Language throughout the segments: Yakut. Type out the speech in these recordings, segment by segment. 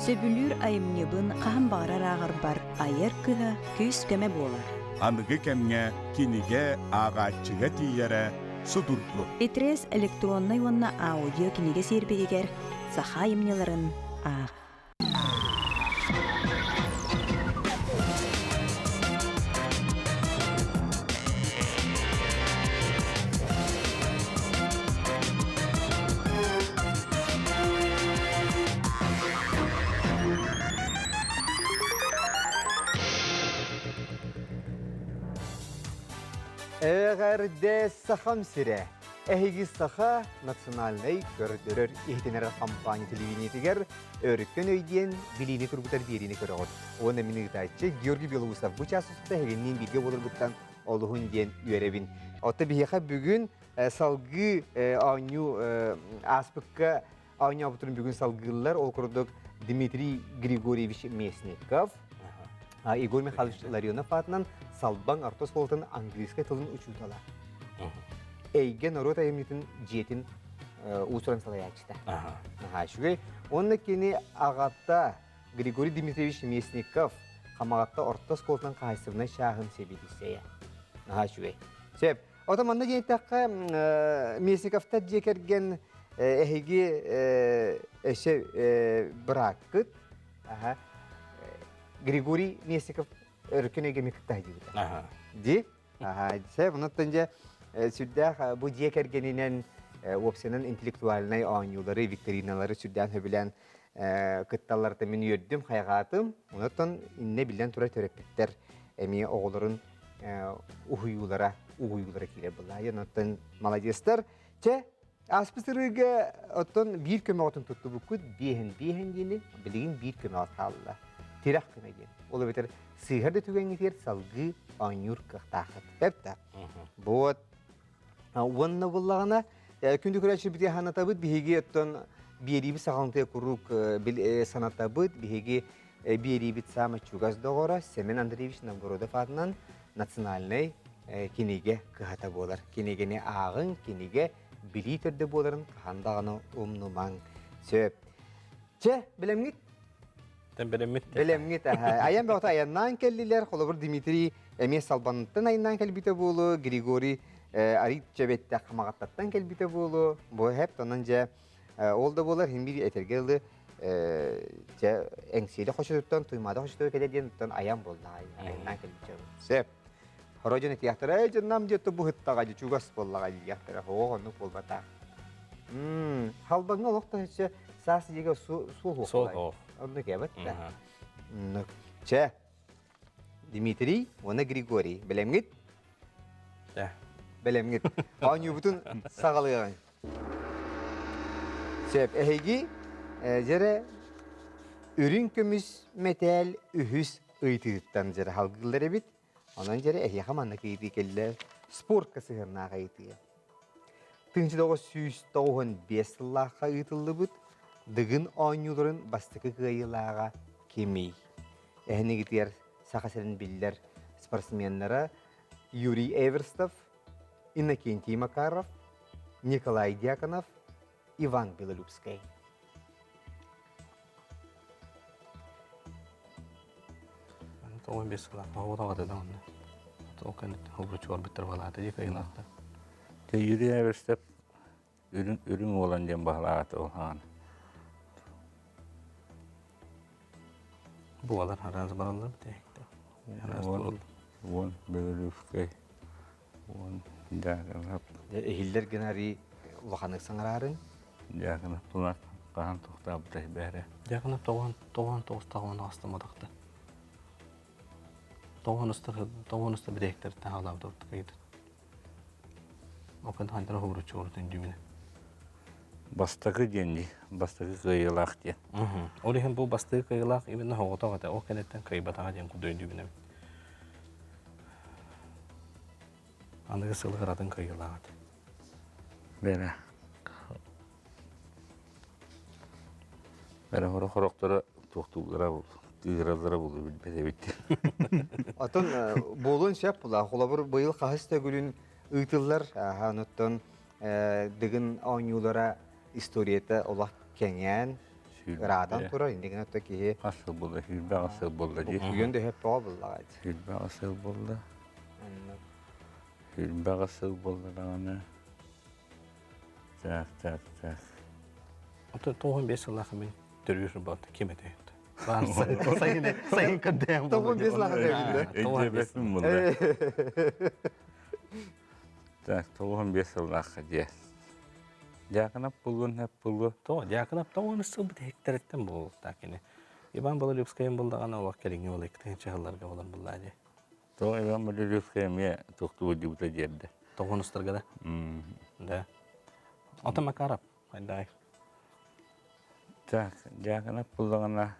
Сөбүлүүр айымньыбын хаһан баҕарар ааҕарбар айар кыһа күүс-көмө буолар. Аныгы кэмҥэ кинигэ ааҕааччыга тиийэрэ судургу. Литрес электроннай уонна аудио кинигэ сервиһигэр саха айымньыларын аах. Эҕэрдэ Сахам сирэ! Эһиги Саха национальнай көрдөрөр иһитиннэрэр компания телевидениетигэр өрүккэн өйдиэн билиини тургутар биэриини көрөҕүт. Уонна мин ыытааччы Георгий Белоусов бу чаас устата эһигинниин бииргэ буоларбыттан олуһун диэн үөрэбин. Оттон биһиэхэ бүгүн салгыы оонньуу ааспыкка оонньообутун бүгүн салгыыллар. Ол курдук Дмитрий Григорьевич Местников, Егор Михайлович Ларионов аатынан Салбаҥ орто оскуолатын английскай тылын учуутала. Эйгэ норуот айымньытын дьиэтин уус-уран салайааччыта. Наһаа үчүгэй. Уонна кини аҕата Григорий Дмитриевич Местников Хамаҕатта орто оскуолатын хаһаайыстыбаннай чааһын сэбиэдиссэйэ. Наһаа үчүгэй. Сөп. Ото манна диэтэххэ, Местниковтар дьиэ кэргэн эһиги өссө бырааккыт Григорий Местников өркөн эйгэми кытта диибит. Ди? Аха, онуттан дьэ сүрдээх бу дьиэ кэргэнинэн уопсайынан интеллектуальнай оонньуулары, викториналары сүрдээн сөбүлээн кытталларыттан мин үөрдүм, хайҕаатым. Онуттан иннэ биллэн турар төрөппүттэр эмиэ оҕолорун уһуйуулара, угуйуулара киирэр былаайы. Онуттан маладьыастар. Чэ, ааспыт сырыыга оттон биир көмөҕүтүн туттубуккут биэһин биэһин диэни билигин биир көмөҕө хаалла. Тирэх көмө диэн. Ол эбэтэр сыыһар да түгэҥҥитигэр салгыы оонньуур кыахтааххыт. Эптэ. Вот. Уонна буллаҕына күндү көрөөччүбүтүгэр санатабыт биһиги оттон биэриибит саҕалантыа куруук санатабыт биһиги биэриибит саамай чугас доҕоро Семен Андреевич Новгородов аатынан национальнай кинигэ кыһата буолар. Кинигэни ааҕыҥ, кинигэ билии төрдө буоларын хаһан даҕаны умнумаҥ. Сөп. Чэ, билэмҥит? Бэлэммит. Бэлэмҥит, аһа. Айан бөҕөтө айаннаан кэллилэр. Холобур, Дмитрий эмиэ Салбаныттан айаннаан кэлбитэ буолуо, Григорий Арит Чэбэттэх Хамаҕаттаттан кэлбитэ буолуо. Бу хэп, онон дьэ ол да буолар, хин биир этэргэ дылы дьэ Эҥсиэли хочотуттан Туймаада хочотугар кэлэр диэн оттон айан буолла, айаннаан кэлбит дьон. Сөп. Хоро дьон этиэхтэрэ, ээ дьоннам дьэ бу ыттаҕа дьэ чугас буоллаҕа диэхтэрэ, оҕо оннук буолбатах. Халбаҥҥа олох да өссө саас дьиэгэ суол Суол Оннук эбит да. Чэ, Дмитрий уонна Григорий, бэлэмҥит? Да. Бэлэмҥит. Оонньуубутун саҕалыаҕыҥ. Сөп, эһиги дьэрэ үрүҥ көмүс мэтээл үһүс ыйытыыттан дьэрэ халгыыллар эбит. Онон дьэрэ эһиэхэ маннык ыйытыы кэллэ спортка сыһыаннаах ыйытыы. 1995 сыллаахха ыытыллыбыт Дыгын оонньууларын бастакы кыайыылааҕа кимий? Эһинигитигэр Саха сирин биллэр спортсменнара Юрий Эверстов, Иннокентий Макаров, Николай Дьяконов, Иван Белолюбскай. Тоҕо бес сылаах тоҕо да онно. Ол кэнниттэн холбучу барбыттар балаата дии кыйылаахтар. Те Юрий Эверстов үрүҥ үрүҥ уолан диэн баһылаата ол хаан. Буолар араас бараллар битээхтэ. Араас Уон уон Белолюбскай уон Дьяконов Иһиллэр гына арыы улаханнык саҥараарыҥ. Дьяконов тулаах хаһан тохтообута бээрэ. Дьяконов тоҕуон тоҕуон тоҕустаҕын астаматахта. Тоҕуон уста тоҕуон уста бирэктэртэн хаалаабыт кайытын. Окон хантара хобуруччу урутун дүүмүнэ. Бастакы диэн дии, бастакы кыайыылаах диэн. Ол иһин бу бастакы кыайыылаах именно соҕотох этэ, ол кэнниттэн кыайбатаҕа диэн курдук өйдүүбүн Аныгы сылыгар атын кыайыылаах этэ. Бэрэ. Бэрэ хоро хорохторо туохтууллара бул, кыыраллара булу билбэт эбит. Отон буолуон сөп була. Холобур быйыл хаһыс төгүлүн ыытыллар. Аха, оттон Дыгын оонньуулара историята олох кэҥээн. Ыраатан турар, иннигин отто киһи Хас сыл буолла? 28 сыл буолла дии. Буккуйан да өһөппөҕө буллаҕа. 28 сыл буолла. 28 сыл буолла даҕаны. Так, так, так. Ото 95 сыллаах мин төрүүр бот ким этэй? Сайын сайын көрдөөн 95 сыллаах төрүүр. Өйдөөбөппүн буолла. Так, 95 сыллаахха дьиэ. Дьаакынап буллун хэп буллу. Тоҕо Дьаакынап тоҕо сылбыт иһиктэриттэн буолуохтаах кини. Иван Балалюбскайын булдаҕына олох кэлиҥҥи ол икки сылларга болар буллаа дии. Тоҕо Иван Балалюбскай эмиэ тохтуу дьыбыта диэрдэ. Тоҕонустарга да? Да. Ото Макаров хайдаай. Так, Дьаакынап буллаҕына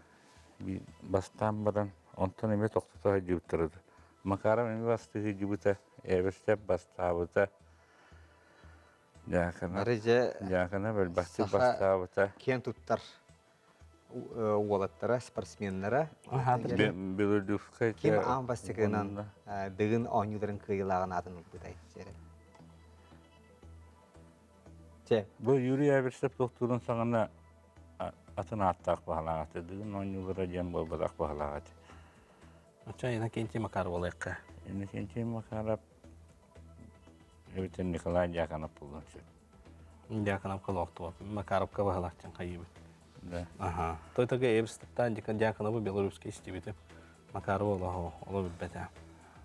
бастаан баран онтон эмиэ тохтото сылдьыбыттара. Макаров эмиэ бастыы сылдьыбыта, Эверстеп бастаабыта. Дьаакына, Дьаакына бөлбахтык бастаабыта. Киэн туттар уолаттара, спортсменнара. Белолюбскай Ким аан бастакынан Дыгын оонньууларын кыайыылааҕын аатын ылбытай? Чэ. Бу Юрий Эверстев тохтуурун саҕана атын ааттаах баһылаах этэ. Дыгын оонньуулара диэн буолбатах баһылаах этэ. Оччо Иннокентий Макаров буолуохха. Иннокентий Макаров эбэтэр Николай Дьяконов буолуон сөп. Дьяконовка олохтуо. Макаровка баһылаахчан хайыыбыт. Да. Аха. Той тага Эверстевтан Дьяконовы белорусский истибитим. Макаров олоһо оло билбэтэ.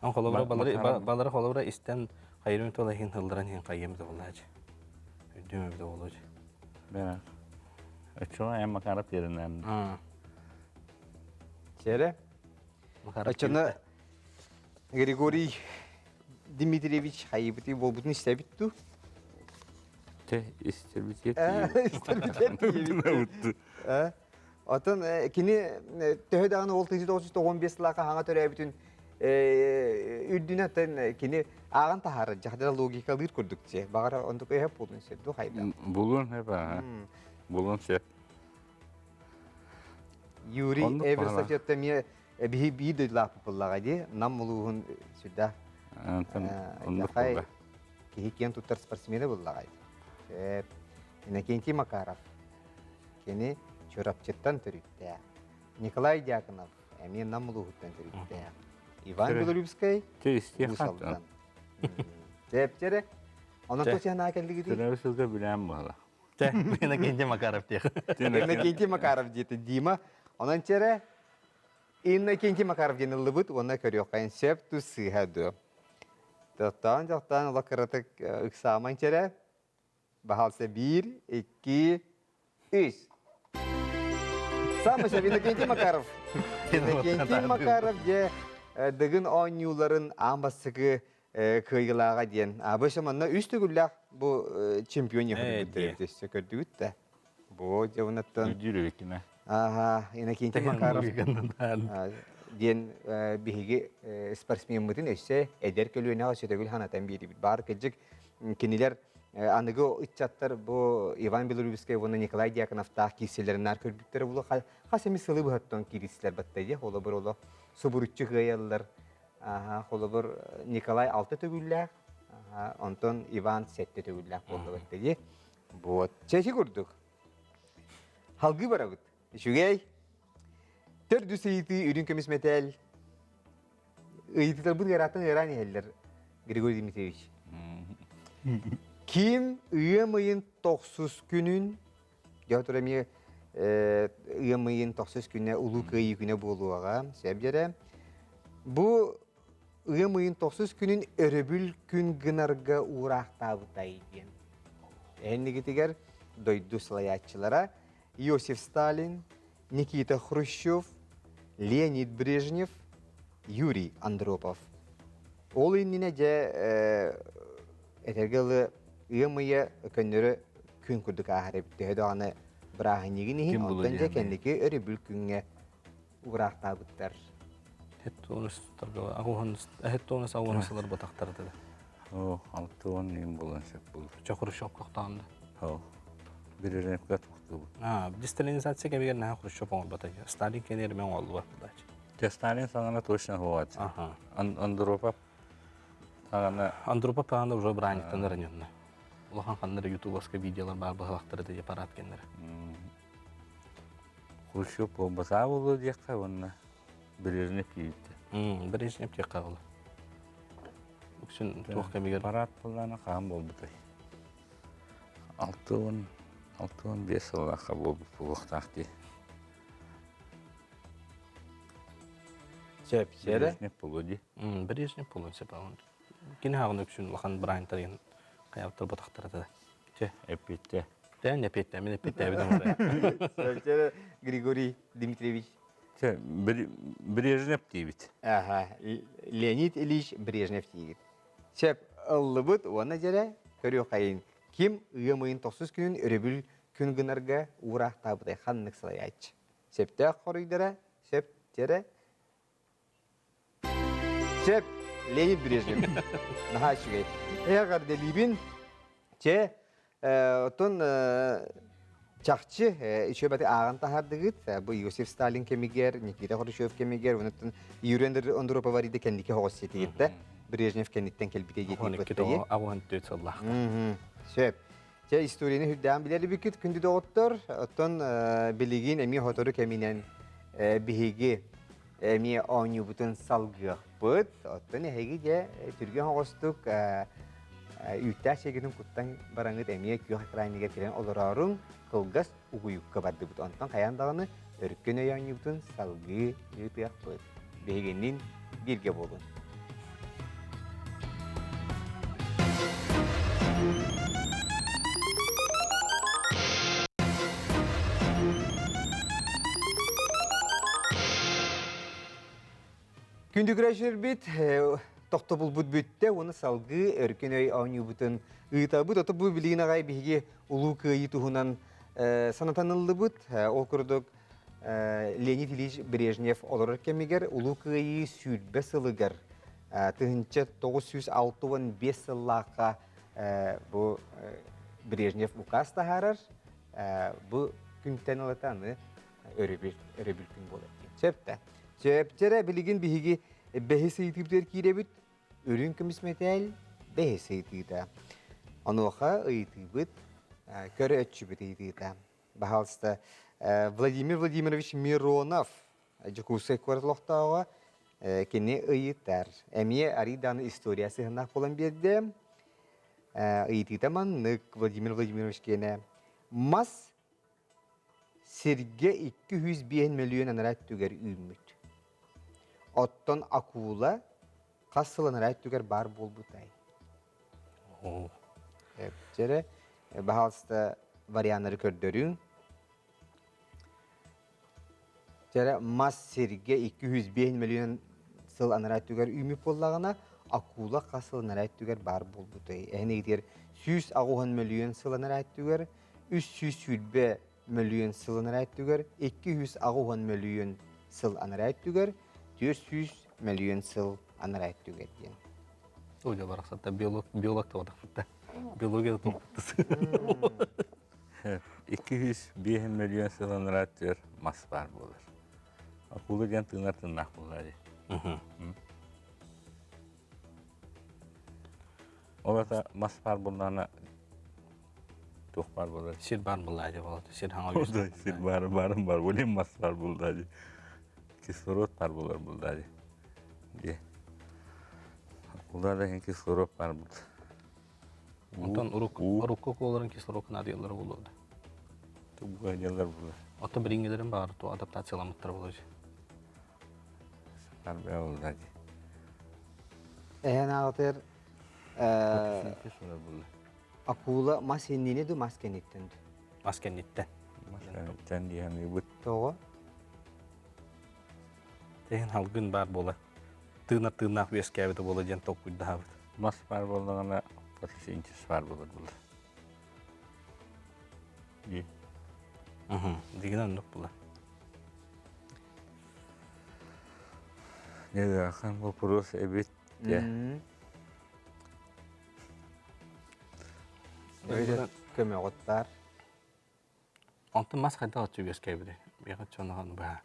Он холобура балары балары холобура истэн хайырым тола хин хылдыран хин хайым да болаач. Өйдүм эбит болооч. Бера. Оччоҕо эн Макаров диэринэн. Чere. Оччоно Григорий Дмитриевич хайыбыты буолбутун истэбит ту? Те истэбит Истэбит Отон кини төһө даҕаны ол 1995 сыллаахха хаҥа төрөөбүтүн үрдүнэн оттон кини ааҕан таһаарар дьахтара логикалыыр курдук дии. Баҕар онтук өһөп буолуон сөп дуу хайда. Булуон сөп аа. Булуон сөп. Юрий Эверстов эмиэ биһи биир дойдулаахпыт буоллаҕа дии. Нам улууһун сүрдээх киһи киэн туттар спортсмена буоллаҕа. Сөп. Иннокентий Макаров Кини Чурапчыттан төрүттээх. Николай Дьяконов эмиэ Нам улууһуттан төрүттээх. Иван Белолюбскай Уус Алдан. Тэпчэрэ. Онон тус санаа кэллигитий? Төрөөбүт сылга билээн буола. Тэ, Иннокентий Макаров диэх. Иннокентий Макаров диэтэ Дима. Онон чэрэ Иннокентий Макаров диэн ыллыбыт уонна көрүөххэ сөп тус сыыһа дуо. Тохтоон тохтоон олох кыратык ыксааман чэрэ Баһаалса биир, икки, үс. Самый Иннокентий Макаров. Иннокентий Макаров дьэ Дыгын оонньууларын аан бастакы кыайыылааҕа диэн. А бу манна үс төгүллээх бу чемпион өссө көрдүгүт да. Бу дьэ Үрдүр Ага, Иннокентий Макаров диэн биһиги спортсмеммытын өссө эдэр көлүөнэҕэ сөтөгүл ханатан биэрибит. Баар кырдьык кинилэр аныгы ыччаттар бу Иван Белорусскай уонна Николай Дьяконовтаах киирсэлэрин наар көрбүттэрэ буолуо хас эмит сылы быһаттан киирсилэр батта дии холобур олох субуруччу кыайаллар холобур Николай алта төгүллээх онтон Иван сэттэ төгүллээх буолла батта дии вот чэчи курдук халгыы барабыт үчүгэй төрдүс ыйытыы үрүҥ көмүс мэтээл Ыйытыыларбыт ыарааттан ыараан иһэллэр, Григорий Дмитриевич. Ким ыам ыйын тохсус күнүн, дьэ тура эмиэ ыам ыйын тохсус күнэ Улуу Кыайыы күнэ буолуоҕа, сөп дьэрэ. Бу ыам ыйын тохсус күнүн өрөбүл күн гынарга уураахтаабытай диэн. Эһиннигитигэр дойду салайааччылара Иосиф Сталин, Никита Хрущев, Леонид Брежнев, Юрий Андропов. Ол иннинэ дьэ этэргэ дылы ыам ыйа көннөрү күн курдук ааһар эбит. Төһө даҕаны бырааһынньыгын иһин, онтон дьэ кэнники өрөбүл күҥҥэ уураахтаабыттар. Хеттуонус ауонусалар батахтар да. О, алтыон ним булан сөп булur. Чо Хрущев тохтоонда. О, биререпка тохтубут. А, десталинизация кэмигэр наһаа Хрущев оҥорбото. Сталин кэнээр мен оҥоллубат булаачы. Те Сталин саҥана точно хуат. Ага. Андропов саҥана Андропов саҥана уже браниктан раненна. Улахан ханнары ютубовска видеолар бар быһалахтары да аппарат кеннер. Хрущев буолбатаа буолуо диэххэ уонна Брежнев киирбитэ. Брежнев диэххэ буолуо. Үксүн туох кэмигэр Парад буоллаҕына хаһан буолбутай? 60 65 сыллаахха буолбут буолуохтаах дии. Сөп, сэрэ. Брежнев буолуо дии. Брежнев буолуон сөп. Кини хаҕын үксүн улахан быраантарын хайаптар ботахтара да. Чэ, эппиттэ. Тэн эппиттэ, мин эппиттээбит оҥоро. Сөп, Григорий Дмитриевич. Чэ, Брежнев диибит. Аха, Леонид Ильич Брежнев диигит. Сөп, ыллыбыт уонна дьэрэ көрүөххэйин. Ким ыам ыйын тохсус күнүн өрөбүл күн гынарга уураахтаабытай ханнык салайааччы? Сөптөөх хоруйдара, сөп дьэрэ Сөп, Леонид Брежнев. Наһаа үчүгэй. Эҕэрдэлиибин. Чэ, оттон чахчы үчүгэй ааҕан таһаардыгыт. Бу Иосиф Сталин кэмигэр, Никита Хрущев кэмигэр, онуттан Юрий Андропов арыйда кэнники хоҕус ситигитте. Брежнев кэнниттэн кэлбитэ диэтиир Абыһан сыллаах. Сөп. Чэ, историяны үрдээн билэр эбиккит күндү доҕоттор. Оттон билигин эмиэ сотору кэминэн биһиги эмиэ оонньуубутун салгыахпыт. Оттон эһиги дьэ түргэн оҕостук үүттээх сиэгитин куттан бараҥыт эмиэ күөх экраныгар кэлэн олорооруҥ кылгас угуйукка бардыбыт. Онтон хайаан даҕаны өркөн өй оонньуубутун салгыы ыытыахпыт. Биһигинниин бииргэ буолун. Күндү көрөөччүлэрбит, тохтобулбут бүттэ уонна салгыы өркөн өй оонньуубутун ыытабыт. Ото бу билигин аҕай биһиги Улуу Кыайыы туһунан санатаныллыбыт. Ол курдук Леонид Ильич Брежнев олорор кэмигэр Улуу Кыайыы 20 сылыгар 1965 сыллаахха бу Брежнев указ таһаарар. Бу күнтэн ылата аны өрөбүл өрөбүл күн буолар диэн. Сөп да. Сөп дьэрэ билигин биһиги бэһис ыйытыыбытыгар киирэбит. Үрүҥ көмүс мэтээл бэһис ыйытыыта. Онуоха ыйытыыбыт көрөөччүбүт ыйытыыта. Баһаалыста Владимир Владимирович Миронов Дьокуускай куорат олохтооҕо кини ыйытар. Эмиэ арый даҕаны история сыһыаннаах буолан биэрдэ. Ыйытыыта маннык Владимир Владимирович киэнэ мас сиргэ 205 мөлүйүөн анараа өттүгэр үүммүт. Оттон акула хас сыл анараа өттүгэр баар буолбутай? Эпчэрэ, баһаалыста варианнары көрдөрүҥ. Чэрэ мас сиргэ 205 мөлүйүөн сыл анараа өттүгэр үүммүт буоллаҕына, акула хас сыл анараа өттүгэр баар буолбутай? Эһин 180 мөлүйүөн сыл анараа өттүгэр, 320 мөлүйүөн сыл анараа өттүгэр, 280 мөлүйүөн сыл анараа өттүгэр, 400 мөлүйүөн сыл анараа өттүгэр диэн. Ой, барахсатта биолог биолог да Биология да 205 мөлүйүөн сыл анараа өттүгэр мас баар буолар. Акула диэн тыынар тыыннаах буолар дии. Ол ата мас баар буоллаҕына туох баар буолар? Сир баар буоллаа дии болот. Сир хаҥа Сир баар баарым бар буолин мас баар буоллаа дии. Кислород баар буолар буоллаа дии. Дии. Акула да кислород баар буолар. Онтон урукку куоларын кислород наадыйаллара буолуо да. Тугу дьаллар буолар. Оттон билиҥҥилэрин баҕар ту адаптацияламмыттара буолуо. Сарбе дии. Эһэн аҕатыр акула мас иннини ду мас кэнниттэн ду? Мас кэнниттэн. Мас кэнниттэн диэн ыйбыт. Тоҕо? Тэһин халгын баар буола. Тыынар тыыннаах үөскээбитэ буола диэн толкуйдаабыт. Мас баар буоллаҕына фотосинтез баар буолар буолар. Дии. Дигин оннук буолар. Не ыарахан вопрос эбит де. Көмөҕүт баар. Онтон мас хайдах оччо үөскээбитий? Биэҕэ чоноҕон быһа.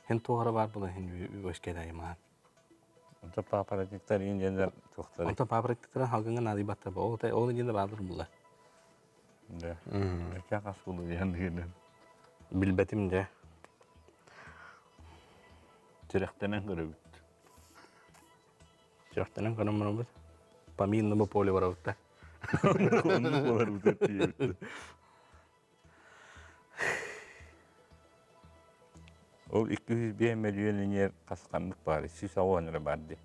Хин туох эрэ баар буолан хин үөскээдайымаан. Онтон папоротниктар индианнар туохтары. Онтон папоротниктар халгыҥа наадыйбаттар бу. Ол ол индианнар баалар була. Да. Эчэ хас буолу диэн дыгынан. Билбэтим дьэ. Сүрэхтэнэн көрөбүт. Сүрэхтэнэн көрөн барабыт. По минному полю барабыт да. Оннук буоларбыт тиийбит. Ол 205 мөлүйүөн иниэр хас ханнык баар 180 эрэ баар дии.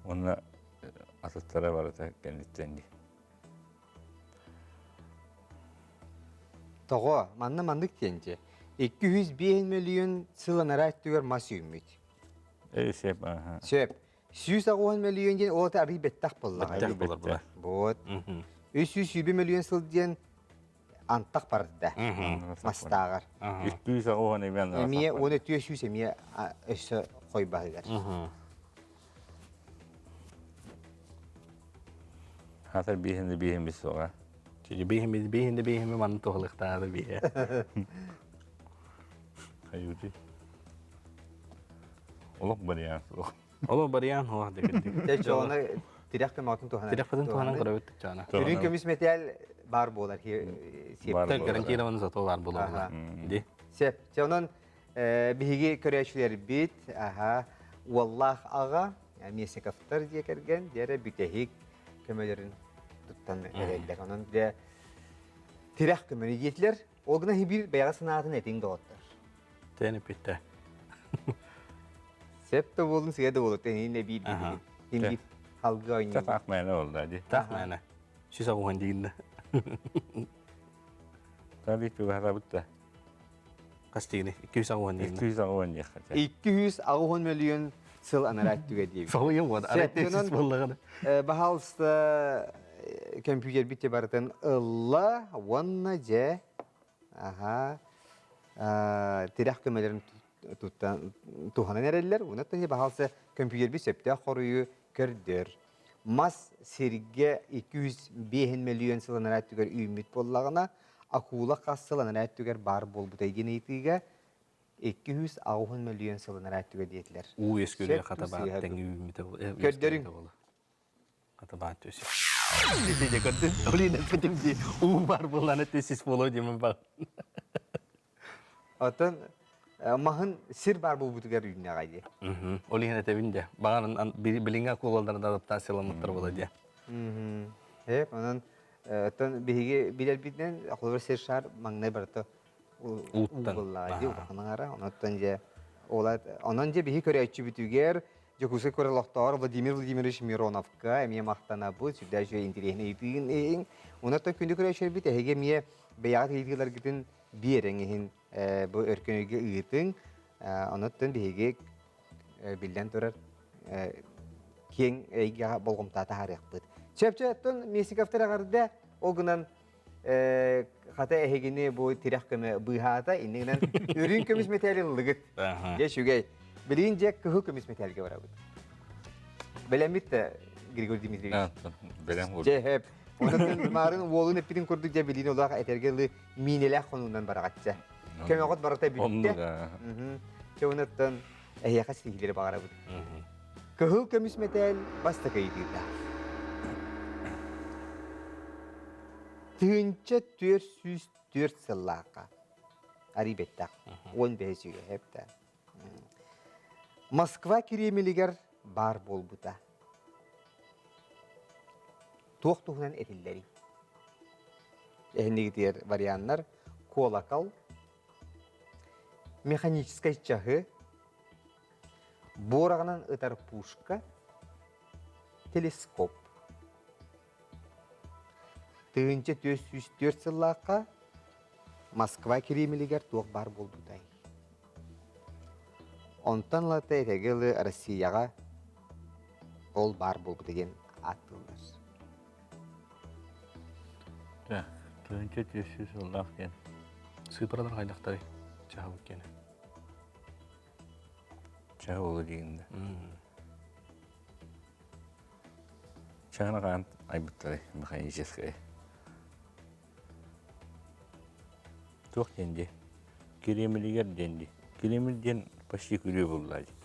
Уонна атыттара барыта кэнниттэн дии. Тоҕо? Манна маннык диэн дьэ. 205 мөлүйүөн сыл анараа өттүгэр мас үүммүт. Э, сөп, аха. Сөп. 180 мөлүйүөн диэн ол арый бэттэх буоллаҕа. Бэттэх буолар була. Вот. 320 мөлүйүөн сыл диэн антах барда. Мастааҕар. 280 эмиэ Эмиэ 1400 эмиэ өссө хойбаһыгар. Хатар биэһин да биэһин бис суоҕа. Биэһин биэһин да биэһин манна туһалыктаары биэ. Хайыты. Олох барыйаан суох. Олох барыйаан суох дэгирдик. Те чоона тирэх көмөтүн туһанан. Тирэхпитин туһанан көрөбүт чоона. Үрүҥ көмүс мэтээл бар буолар. Сиэптэр гарантированный зато бар буолар. Ди. Сеп. Чонон биһиги көрөөчүлэрбит аха уоллаах аҕа Месиковтар дьиэ кэргэн дьэрэ бүтэһик көмөлөрүн туттан эрэллэр. Онон дьэ тирэх көмөнү диэтилэр. Ол гына биир бэйэҕэ санаатын этиҥ доҕоттор. Тэн эппиттэ. Сеп да буолун, сыа да буолун, тэнин биир диигин. Тин биир халгы ойнуу. Таах мээнэ болла ди. Таах мээнэ. Сис агухан диигин да. Таби тугахарабыт да. Хас диигини? 280 диигин. 280 диэххэ. 280 мөлүйүөн сыл анараа өттүгэр диэбит. Соһуйан буолла. Арай буоллаҕына. Баһаалыста көмпүүтэрбит те барытын ылла уонна дьэ аха тирэх көмөлөрүн туттан туһанан эрэллэр. Уонна баһаалыста көмпүүтэрбит сөптөөх хоруйу көрдөр. Мас сиргэ 205 мөлүйүөн сыл анараа өттүгэр үүммүт буоллаҕына, акула хас сыл анараа өттүгэр баар буолбутай диэн ыйытыыга 280 мөлүйүөн сыл анараа өттүгэр диэтилэр. Уу үөскүүрүгэр хата баар тэҥи үүммүтэ Көрдөрүҥ. Хата баар түөсү. Ити көрдүн. Олин эппитим дии. Уу бар буоллаана түөсүс буолуо диэмин бар. Оттон маһын сир бар буолбутугар үүннэҕэ дии. Ол иһин этэбин дьэ. Баҕар билиҥҥи акулалардан адаптацияламмыттар буола дии. Эп, онон оттон биһиги билэрбитинэн холобур сир шар маҥнай барыта Ууттан. Ууллаҕа дии улахан аҥара. Онон дьэ онон дьэ биһи көрөөччүбүтүгэр Дьокуускай куорат олохтооҕор Владимир Владимирович Мироновка эмиэ махтанабыт, сүрдээх үчүгэй интэриэһинэй ыйытыыгын иһин. Онон күндү көрөөччүлэрбит эһиги эмиэ бэйэҕит ыйытыыларгытын биэрэҥ иһин бу өркөн өйгө ыытыҥ. Онон биһиги биллэн турар киэҥ эйгэҕэ болҕомто таһаарыахпыт. Сөпчө оттон Месиковтар эҕэрдэ ол гынан хата эһигини бу тирэх көмө быыһаата иннигинэн үрүҥ көмүс мэтээли ыллыгыт. Дьэ үчүгэй. Билигин дьэ кыһыл көмүс мэтээлгэ барабыт. Бэлэммит да Григорий Дмитриевич. Бэлэм Дьэ хэп. Онон маарын уолун эппитин курдук дьэ билиин олох этэргэ ылы миинэлээх хонуунан бараҕатча. Көмөҕөт барыта бүттэ. Чэ онуттан эһиэхэ ситиһиилэри баҕарабыт. Кыһыл көмүс мэтээл бастакы ыйытыыта. 1404 сыллаахха арый бэттэх 15 үйэ хэптэ. Москва Кремлигэр баар буолбута. Туох туһунан этиллэрий? Эһинигитигэр варианнар колокол, механическай чаһы, буораҕынан ытар пушка, телескоп. 1404 сыллаахха Москва Кремлигэр туох баар буолбутай? Онтон ылата этэги ылы Россияҕа ол баар буолбута диэн ааттыыллар. 1400 сыллаах диэн. Сыыпаралар хайдахтарый? Чаһабыт киэнэ. Чаһы буолу диигин да. Чаһыны хаан айбыттарай механическай. Туох диэн дии? Кремлигэр диэн дии. Кремль диэн почти күрүө буолла дии.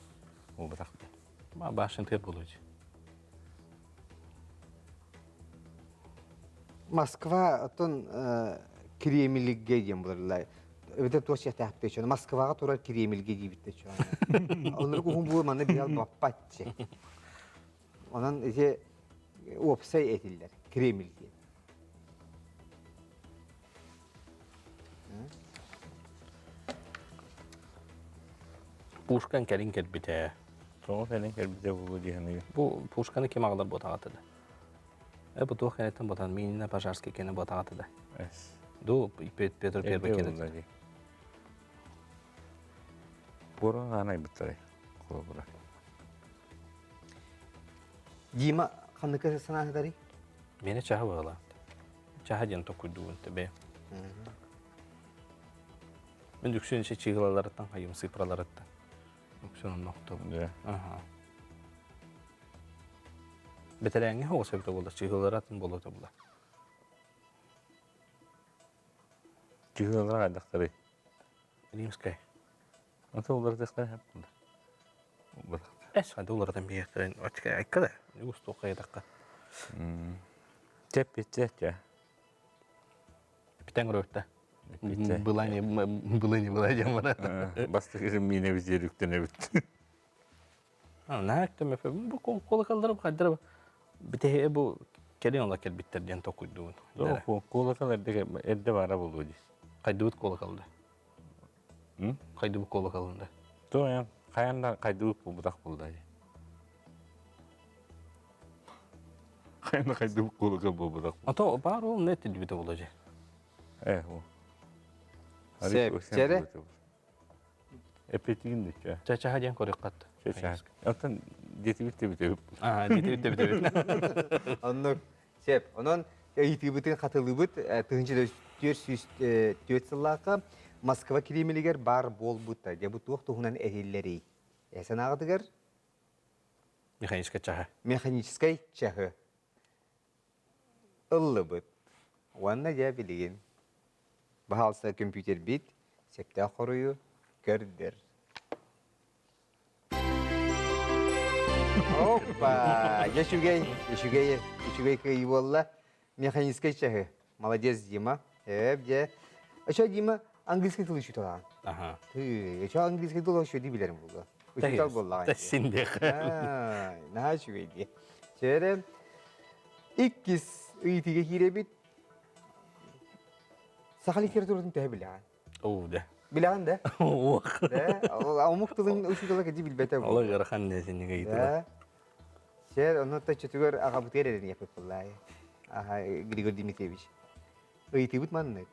Буолбатах да. Башен тыат буолуо дии. Москва оттон. Кремльгэ диэн буларлар. Эбэтэр туох сиэхтээхпит чуона Москваҕа турар Кремльгэ диибит чуона. Оннук уһун бу манна биһал баппатчы. Онон ити уопсай этиллэр Кремль диэн. Пушкан кэлин кэлбитэ. Тоҕо кэлин кэлбитэ буолуо диэхини. Бу Пушканы ким аҕалар буотаҕата да? Э бу туох кэнниттэн ботан Минина Пожарский кэнэ буотаҕата да. Ду Петр Первый кэнэ. Буоран аанайбыттарай холобура. Дима ханныка санаатарый? Мені чаһы быһыла. Чаһы диэн токуйдугун тебе. Мен үксүн ичи чыгылаларыттан хайым цифраларыттан. Үксүн оннохто. Аха. Бэтэрээҥҥэ оҕус эбитэ буолла, чыгылара атын буолуо була. Чыгылара хайдахтарый? Римскай. Ата уларытыахтара хэп Эс ханды уларытан биһиэхтэрин очка айка да устуох хайдахха. Чэп питчэ чэ. Питэн көрөбүттэ. Была не была не была диэн барар. Бастакы миинэ бизиэр үктэнэбит. Наак мөфө бу колоколлар хайдара битеһе бу кэлин ола кэлбиттэр диэн токуйдуун. Колокол эрдэ эрдэ бара болуо ди. Хайдыбыт колоколда. Хайдыбыт колоколунда. То хайан да хайдыбыт буолбутах булда. Хайан да хайдыбыт колокол буолбутах. Ато бар ол не тилбите боло же. Э, о. Сеп, чере? Эпетигин дичэ. Чачаха диэн көрүккат. Чачаха. Оттон детибит тебит. Аа, детибит тебит. Оннук. Сеп. Онон ыйытыыбытын хатылыыбыт 1404 сыллаахха Москва Кремлигэр баар буолбута. Дьэ бу туох туһунан этиллэрий? Санааҕытыгар? Механическай чаһы. Механическай чаһы. Ыллыбыт. Уонна дьэ билигин баһаалыста көмпүүтэрбит сөптөөх хоруйу көрдөр. Опа! Дьэ үчүгэй, үчүгэй, үчүгэй кыайыы буолла. Механическай чаһы. Молодец, Дима. Эп, дьэ. Еще Дима английский тылы учуталаан. Ага. Ты, еще английский тылы еще ди билерим буолла. Учутал буоллаҕа. Син диэх. Наһаа үчүгэй дии. Чээрэ, иккис ыйытыыга киирэбит. Саха литературатын төһө билэҕин? Оо, да. Билэҕин да? Уох. Да? Омук тылын учуутала кэдии билбэтэ. Ол ыарахан несиннигэ ыйытыла. Сэр, онно төччөтүгэр аҕабытыгар эрэниэхпит буоллаайы. Аха, Григорий Дмитриевич. Ыйытыыбыт маннык.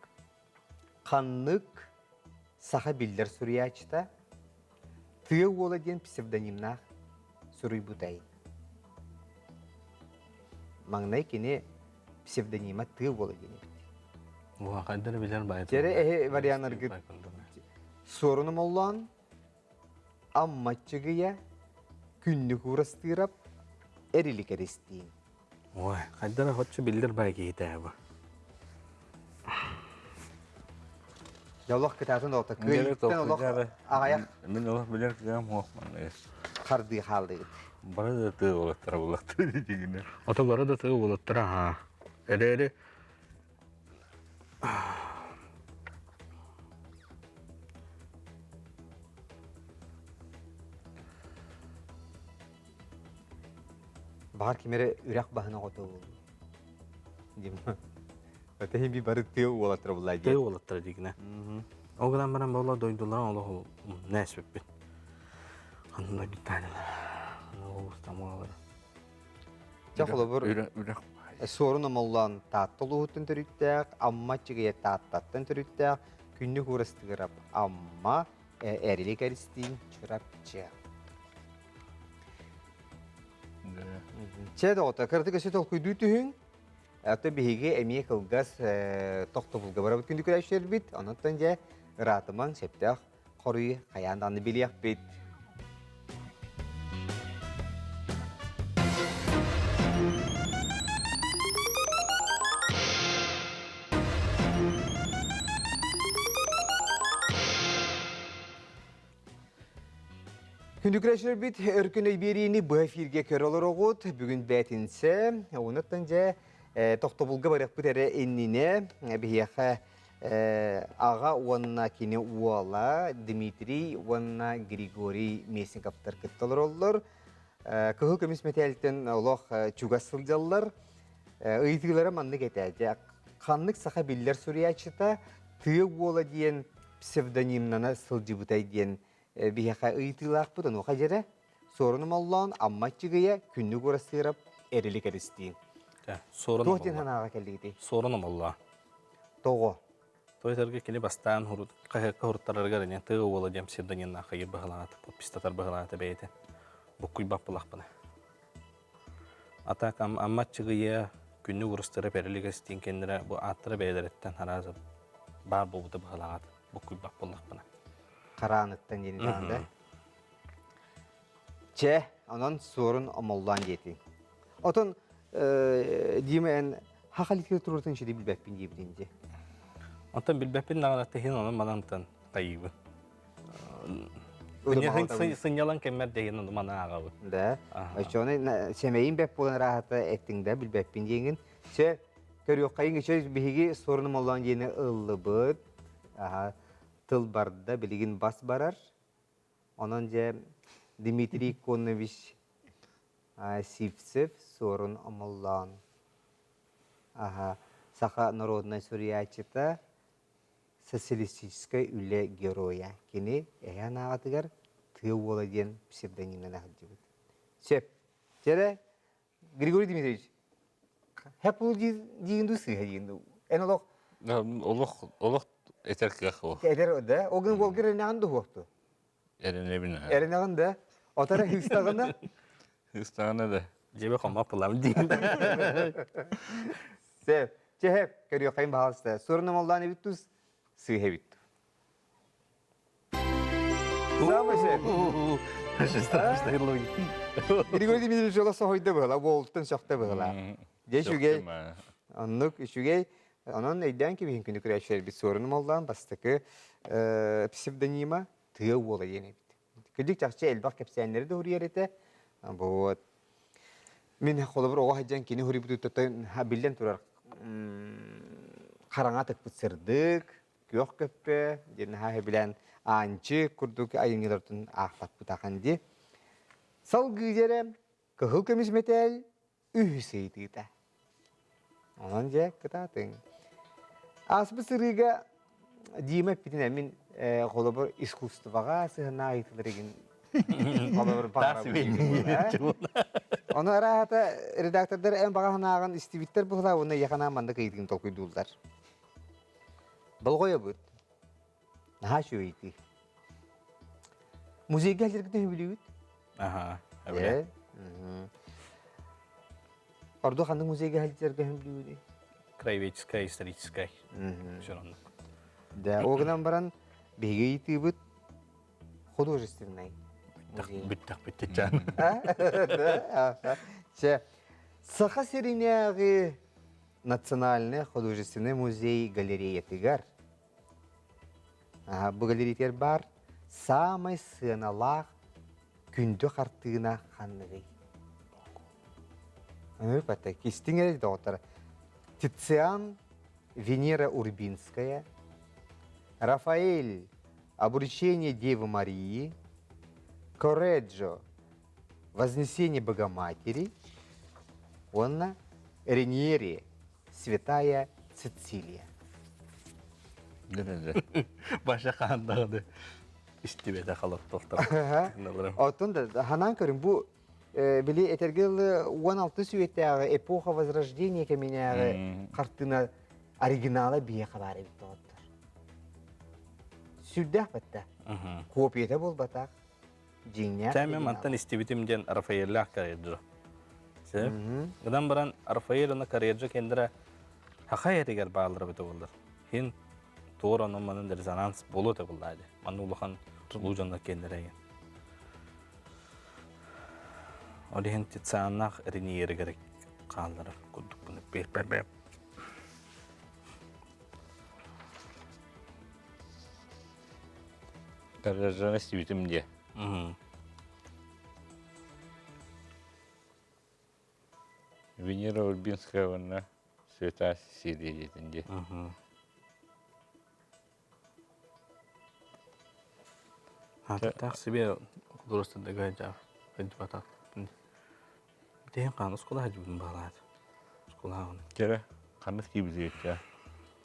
Ханнык саха биллэр суруйааччыта Тыа уола диэн псевдонимнаах суруйбутай? Маҥнай кини псевдонима Тыа уола диэн эбит. Буга хайдары билэр баайы. Тере эһи варианнаргыт Суоруну моллоон, Амма Чыгыйа, Күннүк Уурастыырап, Эрилик Эристиин. Ой, хайдара хоччу биллэр бай киһитэ бу. Дьэ олох кытаатын олохто кыайыттан олох аҕайах Мин олох билэр кыам суох манна. хардыы хаалдыгыт. Бары да тыа уолаттара буллахтар дигинэ. Ото бары да тыа уолаттара ха. Эрэри Баҕар ким эрэ үрэх баһын оҕото буолуо. Дима. Это би бары тыа уолаттара булла Тыа уолаттара дигинэ. Ол гынан баран буола дойдуларын олох нээспиппит. Ханна дойдутаанылар. Улуустамалар. Дьэ холобур Үрэх Суорун Омоллоон Таатта улууһуттан төрүттээх, Амма Чыгыйа Тааттаттан төрүттээх, Күннүк Уурастыырап Амма, Эрилик Эристиин Чурапчы. Чэ доҕоттор, кыратык өссө толкуйдуу түһүҥ. Ато биһиги эмиэ кылгас тохтобулга барабыт күндү көрөөччүлэрбит. Онон дьэ ыраатымаҥ, сөптөөх хоруйу хайаан даҕаны билиэхпит. Күндү көрөөччүлэрбит, Өркөн өй биэриини быһа эфиргэ көрө олороҕут. Бүгүн бээтинсэ, онуттан дьэ тохтобулга барыахпыт эрэ иннинэ биһиэхэ Аҕа уонна кини уола Дмитрий уонна Григорий Местниковтар кытта олороллор. Кыһыл көмүс мэтээлтэн олох чугас сылдьаллар. Ыйытыылара маннык этэ. Ханнык саха биллэр суруйааччыта Тыа уола диэн псевдонимнана сылдьыбытай диэн биһиэхэ ыйытыылаахпыт. Онуоха дьэрэ Суорун Омоллоон, Амма Аччыгыйа, Күннүк Уурастыырап, Эрилик Эристиин. Суорун Туох диэн санааҕа кэллигитий? Суорун Омоллоон. Тоҕо? Тойтарга кини бастаан хаһыакка хуруттарарыгар эмиэ тыа уола диэн псевдонимнаах хайыр быһалаата, подпистатар быһалаата бэйэтэ. Буккуйбат булахпына. А так Амма Аччыгыйа, Күннүк Уурастыырап, Эрилик Эристиин кэннирэ бу ааттара бэйэлэриттэн араас баар буолбута быһалаата. Буккуйбат буоллахпына. Харааныттан диэн да? Чэ, онон Суорун Омоллоон диэтиҥ. Отон Дима эн хаха литературатын иши билбэппин диэбитин дии. Онтон билбэппин даҕаны тиһин онон манантан тайыыбын. Сынньалаҥ кэммэр дэһин ону маны ааҕабын. Да. Оччоҕуна сэмэйин бэп буолан ырааһата эттиҥ да билбэппин диэҥин. Чэ, көрүөххэйиҥ үчүгэй биһиги Суорун Омоллоон диэни ыллыбыт. Аха, тыл барда, билигин бас барар. Онон дьэ Дмитрий Конович Сивцев Суорун Омоллоон аһа саха народнай суруйааччыта, социалистическай үлэ геройа. Кини эһэ анааҕатыгар Тыа уола диэн псевдонимынан сылдьыбыт. Сөп. Чэрэ, Григорий Дмитриевич, хэп диигин дуу сыыһа диигин дуу? Эн олох Олох олох этэр кыах ол. Этэр да? Ол гын уолгар эрэнэҕин да уһуохту? Эрэнэбин. Эрэнэҕин да? Отара хыыстаҕына? Хыыстаҕына да. Дьиэбэ хоммох пылам диин. Сөп. Чэһэп, көрүөххэйин баһаалыста. Суорунамаллаан эбит тус, сыыһа эбит. Самый сөп. Страшная логика. Григорий Дмитриевич олох соһуйда быһыла, уолуттан сөхтө быһыла. Дьэ үчүгэй. Оннук үчүгэй. Онон өйдөөн кэбиһин күнү көрөөччүлэрбит Суорун Омоллоон бастакы псевдонима Тыа уола диэн эбит. Кырдьык чахчы элбэх кэпсээннэри да уруйар этэ. Вот. Мин холобур оҕо сылдьан кини уруйбутуттан биллэн турар хараҥа тыкпыт сырдык, күөх көппө диэн наһаа сөбүлээн Аанчы курдук айымньылартан аахтаппытахан дии. Салгыы дьэрэ кыһыл көмүс мэтээл үһүс ыйытыыта. Онон дьэ кытаатыҥ. Ааспыт сырыыга Дима эппитинэн мин холобур искусствоҕа сыһыаннаах ыйытыылар игин холобур баҕарабын. Ону арааһата редактордар эн баҕа санааҕын истибиттэр буолаа уонна ийэхэ маннык ыйытыгын толкуйдууллар. Болҕойобут. Наһаа үчүгэй ыйытыы. Музейга сылдьаргытын сөбүлүүгүт? Аха, эбилэ. Ордук ханнык музейга сылдьарга сөбүлүүгүтүй? Краеведческай, историческай. Все равно. Да, ол гынан баран биһиги ыйытыыбыт художественный музей. Бүттэх бүттэ Чэ, Саха сиринээҕи Национальный художественный музей галереятыгар бу галереятыгар баар саамай сыаналаах күндү хартыына ханныгый? Ынырык Истиҥ эрэ доҕоттор. Тициан, Венера Урбинская, Рафаэль, Обручение Девы Марии, Кореджо, Вознесение Богоматери уонна Рениери Святая Цицилия. Баша хаандаҕыны истибэтэ халаттохтор. Оттон да ханаан көрүн бу били этэргэ дылы 16 сүйэтээҕи эпоха Возрождения кэминээҕи хартыына оригинала биһиэхэ баар эбит доҕоттор. Сүрдээх бэтте. Копията буолбатах. Дьиҥнээх Чэ, мен мантан истибитим диэн Рафаэллээх Кареджо. Сөп. Гынан баран Рафаэль уонна Кареджо кендера хахай этигэр бааллара бөтө буоллар. Хин туор онон манан резонанс буолуо этэ буоллаа дии. Манна улахан улуу дьоннор кендера еген. Ол иһин Тицианнаах Рениеригэр хаалларар курдукпун бэп Каражан истибитим диэ. Венера Урбинская уонна Света Сесилия диэтин диэ. Ааттаах себе художественныйга сылдьыбатах. Тиһин хаан оскуола сылдьыбытын баҕалаат. Оскуолаҕын. Кэрэ, ханнык киибитигэччэ?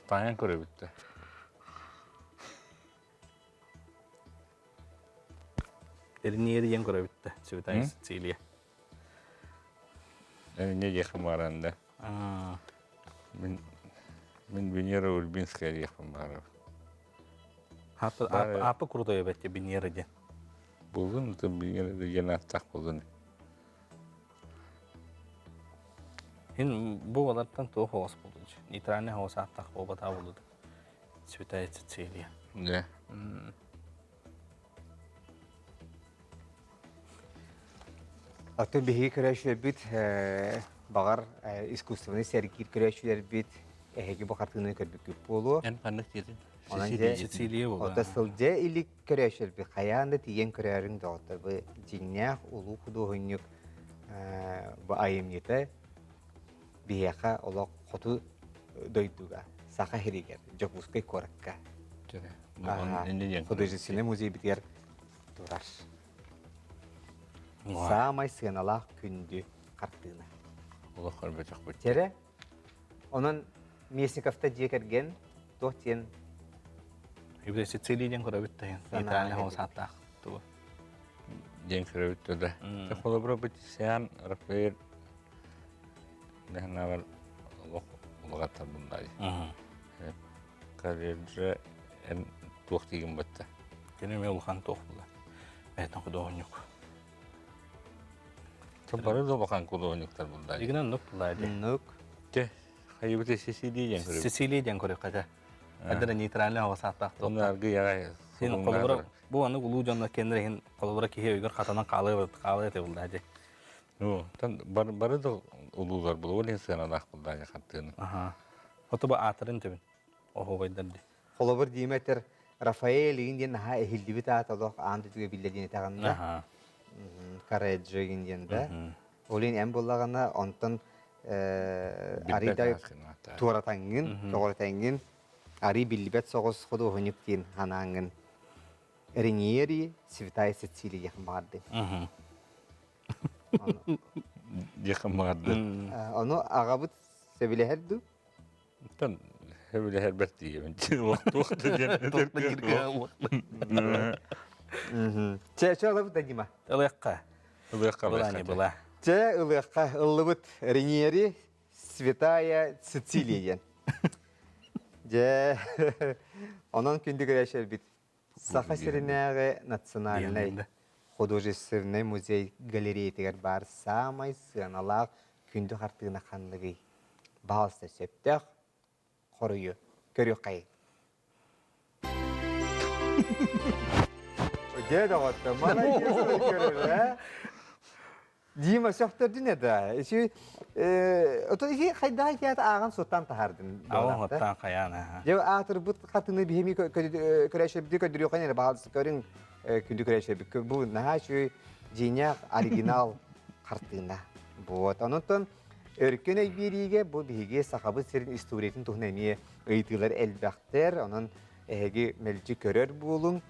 Таайан көрөбүттэ. Эрниери диэн көрөбүттэ. Святая Сицилия. Эмне диэххин бааран да. Мин мин Венера Ульбинская диэхпин баарабын. Ааппы крутой эбэтте Венера диэн. Булдун, Венера диэн ааттаах булдун. Хин бу олартан туох оҕос булдун. Нейтральный оҕос ааттаах буолбатаа булду. Святая Цицилия. Да. Оттон биһиги көрөөччүлэрбит баҕар искусственный сэргиир көрөөччүлэрбит эһиги бу хартыынаны көрбүккүт буолуо. Эн ханнык диэтин? Сицилия буолуо. Ото сылдьа илик көрөөччүлэрбит хайаан да тиийэн көрөөрүҥ доҕоттор. Бу дьиҥнээх улуу худуоһунньук бу айымньыта биһиэхэ олох хоту дойдуга, Саха сиригэр, Дьокуускай куоракка художественный музейбитигэр турар. Саамай сыаналаах күндү хартыына. Олох көрбөтөхпүт. Чэрэ, онон Местниковта дьиэ кэргэн туох диэн Ибile Сицилия диэн көрөбүт да Италия хоосааттаах тугу. Диэн көрөбүт да. Холобура бу Тициан Рафаэль Нэһнавар олох улаҕаттар бундай. Карьерже эн туох тиигин батта. Кини эмиэ улахан туох була. Бэйтэн худуоһунньук. Бары да улахан худуоһунньуктар булдай. Игинэн оннук булай ди. Оннук. Те, хайыбыт Сицилия диэн көрөбүт. Сицилия диэн көрүөххэ этэ. Адара нейтральный оҕо сааттаах Онно аргы яҕай. Син холобура бу аны улуу дьонно кеннер иһин холобура киһи өйгөр хатанан хаалыы хаалыы этэ булда ди. Ну, тан бары да улуулар булуо диэн сыаналаах булдаanya хаттыыны. Аха. Оту бу аатырын төбүн. Оһуобайдар ди. Холобур диимэ этэр Рафаэль игин диэн наһаа иһиллибит аат олох аан дойдуга биллэр диэн этэҕин да. Аха. Кареджо игин диэн да. Ол иһин эн буллаҕына онтон арыйда туоратаҥҥын, тоҕуратаҥҥын арый биллибэт соҕус худуоһунньук диэн санааҥҥын Рениери Святая Цицилия диэхин баҕардым. Диэхин баҕардым. Ону аҕабыт сөбүлэһэр дуу? Оттон сөбүлэһэр бэрт диэбин. Туох да диэн Чэ, чэ ылабыт да Дима. Ылыахха. Ылыахха Была не была. Чэ, ылыахха ыллыбыт Рениери Святая Цицилия диэн. Дьэ, онон күндү көрөөччүлэрбит Саха сиринээҕи национальнай художественнай музей галереятыгар баар саамай сыаналаах күндү хартыына ханныгый? Баһаалыста сөптөөх хоруйу көрүөххэйиҥ. Дьэ доҕоттор, маладьыас көрөр, ээ? Дима сөхтөрдүн это. Иши ото ихи хайдаах икият ааҕан суоттаан таһаардын. Аҕан суоттаан хайаан аха. Дьэ аатырбыт хатыны биһими көрөшөбүтү көрдөрүөххэ эрэ баҕалыс көрүҥ күндү көрөшөбүт. Бу наһаа үчүгэй дьиҥнээх оригинал хартыына. Вот. Онон өркөн өй биэриигэ бу биһиги Сахабыт сирин историятын туһунан эмиэ ыйытыылар элбэхтэр. Онон эһиги мэлдьи көрөр буолуҥ.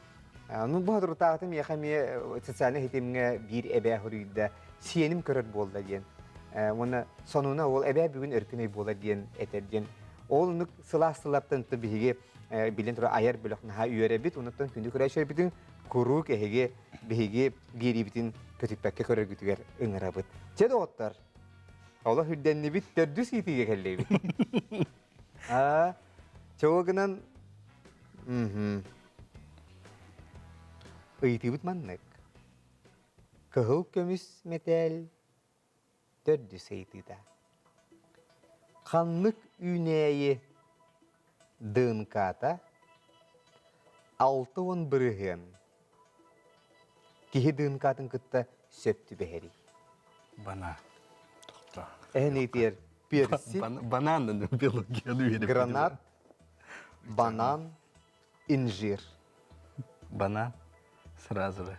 Ну, бу соторутааҕыта миэхэ эмиэ социальнай ситимҥэ биир эбээ хоруйда сиэним көрөр буолла диэн. Уонна сонуна ол эбээ бүгүн өркүн өй буолар диэн этэр диэн. Ол оннук сылаас сыллартан биһиги билэн турар айар бөлөх наһаа үөрэбит. Онуттан күндү көрөөччүлэрбитин куруук эһиги биһиги биэриибитин көтүппэккэ көрөргүтүгэр ыҥырабыт. Чэ доҕоттор, олох үрдэннибит төрдүс ыйытыыга кэллибит. Аа, чого гынан Ыйытыыбыт маннык. Кыһыл көмүс мэтээл төрдүс ыйытыыта. Ханнык үүнээйи ДНК-та 60% киһи ДНК-тын кытта сөп түбэһэрий? Банан. Эһэн ыйытыйар персик, Банан биологияны гранат, банан, инжир. Банан сразу же.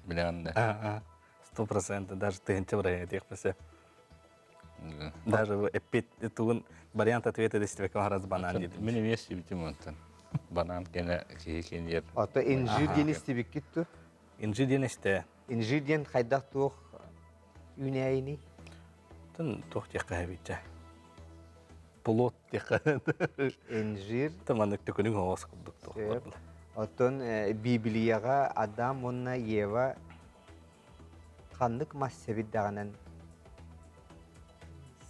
Билэҕин да. Ага. 100% даже тыһынча бырайа диэхпесе. Даже эппит тугун вариант ответа дестибекке раз банан диэтим. Мин эмиэ сибитим онтон. Банан кэнэ киһи киниэр. Ото инжир диэн истибиккит ту? Инжир диэн истэ. Инжир диэн хайдах туох үүнээйиний? Тын туох диэххэ эбитчэ. Плод диэххэ. Инжир. Тын маннык төкүнүк оҕос курдук туох. Оттон Библияҕа Адам уонна Ева ханнык мас сэбирдэҕинэн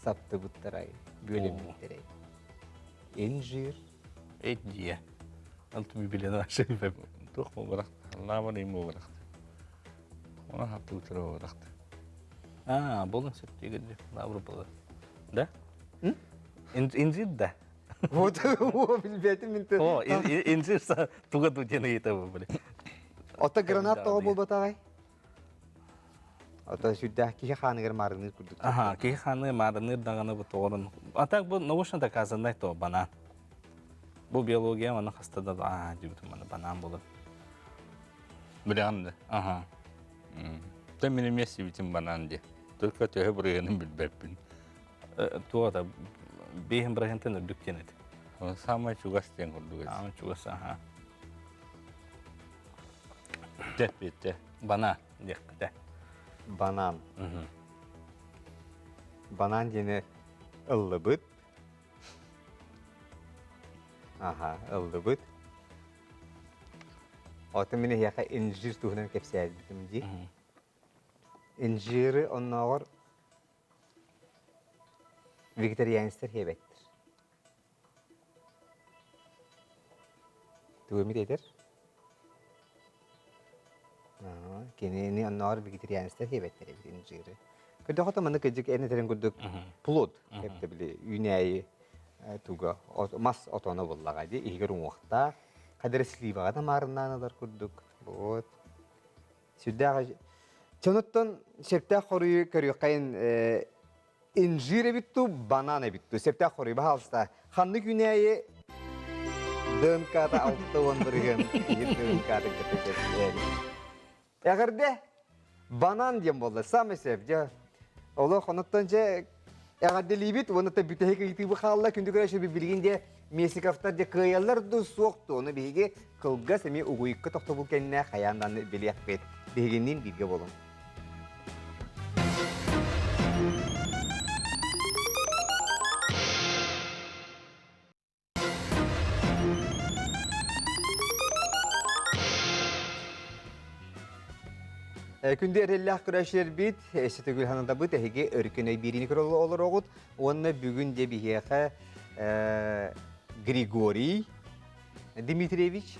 саптыбыттарай, бүөлэммиттэрэй? Инжир. Эддиэ. Алты Библияны ашырбэм. Туох буолбатах. Лаабар им буолбатах. Она хаттыбыттара буолбатах. Аа, болун сөптүгүр. Лавр болар. Да? Инжир да. Вот, билбэтим мин. О, инжир туга тутен ыйыта бу. Ото гранат тоҕо буолбатаҕай? Ото сүрдээх киһи хааныгар маарынныыр курдук. Аха, киһи хааныгар маарынныыр даҕаны бу тоҕорун. А так бу научно доказанный то банан. Бу биология маны хаста да аа дибитим маны банан болар. Билэҕин да? Аха. Та мин эмиэ сибитим банан диye. Только төһө бырыһыанын билбэппин. Туота бэйэм бырыһыантан үрдүк диэн этэ. Самай чугас диэн курдук. Самай чугас, аха. Те, те. Бана диэхпитэ. Банан. Банан диэни ыллыбыт. Аха, ыллыбыт. Оттон мин эһиэхэ инжир туһунан кэпсээбитим дии. Инжиры оннооҕор вегетарианецтар сиэбэттэр. Тугу эмит этэр? Кинини оннооҕор вегетарианецтар сиэбэттэр эбит инжиры. Көрдөххө маннык кырдьык эн этэрин курдук плод эбитэ били үүнээйи туга мас отоно буллаҕа дии иһигэр уҥуохтаах хадара сливаҕа да маарыннаан ылар курдук вот Сүрдээх Чонуттан сөптөөх хоруйу көрүөххэйин инжир эбит ту, банан эбит ту. Сөптөөх хоруй, баһаалыста. Ханнык үүнээйи ДНК-та 60 бырыһыан ДНК-ты кытта сөп. Эҕэрдэ! Банан диэн буолла. Самый сөп. Дьэ, олох онуттан дьэ эҕэрдэлиибит уонна та бүтэһик ыйытыыбы хаалла. Күндү көрөөччү билигин дьэ Месиковтар дьэ кыайаллар дуу суох дуу ону биһиги кылгас эмиэ угуйукка тохтобул кэннэ хайаан даҕаны билиэхпит. Биһигинниин бииргэ буолуҥ. Күндү эрэллээх көрөөччүлэрбит, өссө төгүл санатабыт, эһиги өркөн өй биэриини көрө олороҕут уонна бүгүн дьэ биһиэхэ Григорий Дмитриевич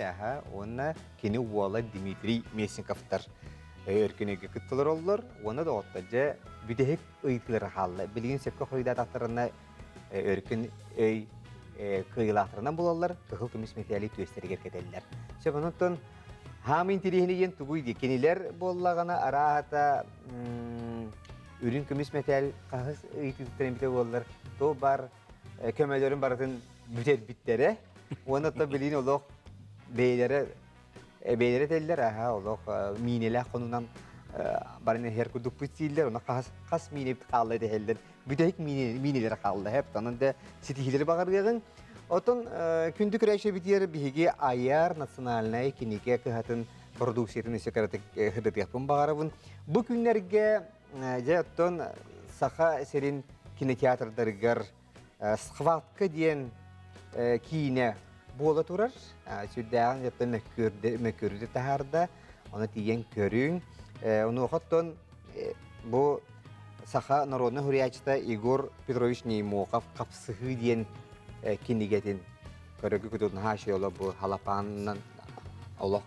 уонна кини уола Дмитрий Местниковтар өркөн өйгө кыттылар оллор уонна доҕоттор дьэ бүтэһик ыйытыылара хаалла. Билигин сөпкө хоруйдаатахтарына өркөн өй кыайыылаахтарынан булаллар, кыһыл көмүс мэтээли түөстэригэр кэтэллэр. Сөп онон хаам интириэһинэ диэн тугуй дии кинилэр буоллаҕына арааһата үрүҥ көмүс мэтээл хаһыс ыйытыытыттан эбитэ буоллар то бар көмөлөрүн барытын бүтэрбиттэрэ уонна то билигин олох бэйэлэрэ бэйэлэрэ этэллэр аха олох миинэлээх хонунан баран иһэр курдукпут дииллэр онно хас хас миинэ хаалла дэһэллэр бүтэһик миинэлэр хаалла хэп онон да ситиһиилэри баҕарыаҕыҥ Отон күндү көрөөччүбүтүгэр биһиги айар национальнай кинигэ кыһатын продукциятын өссө кыратык сырдатыахпын баҕарабын. Бу күннэргэ дьэ оттон Саха сирин кинотеатрдарыгар «Схватка» диэн киинэ буола турар. Сүрдээҕин оттон мөккүөрдэ таһаарда. Ону тиийэн көрүҥ. Онуоха оттон бу саха народнай суруйааччыта Егор Петрович Неймохов «Хапсыһыы» диэн кинигэтин көрөгү күтүн хаашыйола бу халапаанынан олох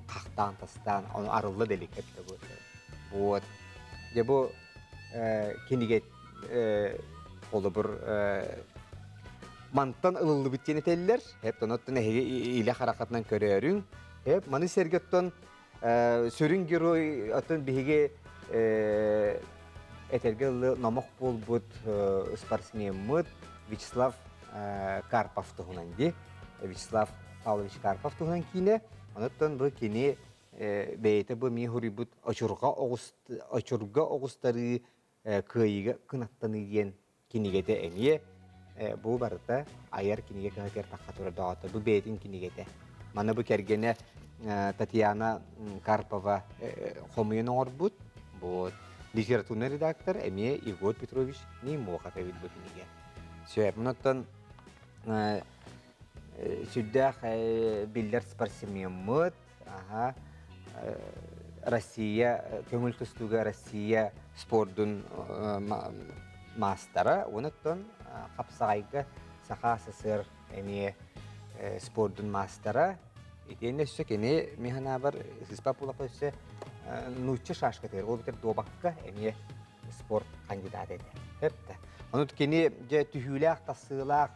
хахтаан тастаан ону арылла да илик эбитэ бу вот дьэ бу кинигэ холобур мантан ылыллыбыт диэн этэллэр эп оттон эһиги илэ харахатынан көрөөрүҥ эп маны сэргэ оттон сүрүн герой оттон биһиги этэргэ ылы номох буолбут спортсмеммыт Вячеслав Карпов туһунан дии Вячеслав Павлович Карпов туһунан киинэ. Онуттан бу кини бэйэтэ бу эмиэ суруйбут очурга оҕус очурга оҕустарыы кыайыыга кынаттаныы диэн кинигэтэ эмиэ. Бу барыта айар кинигэ кыһатыгар тахха турар доҕотто. Бу бэйэтин кинигэтэ. Маны бу кэргэнэ Татьяна Карпова хомуйан оҥорбут. Бу литературный редактор эмиэ Егор Петрович Неймохов эбит бу кинигэ. Сөп. Онтон сүрдээх биллэр спортсмеммыт, аха, Россия көҥүл тустууга Россия спордун маастара, онуттан хапсаҕайга Саха СССР эмиэ спордун маастара. Итиэннэ өссө кини мин санаабар сыспа буоллахха өссө нуучча шашкатыгар, ол эбэтэр дуобакка эмиэ спорт кандидата этэ. Сөп да. Ону кини дьэ түһүүлээх, тахсыылаах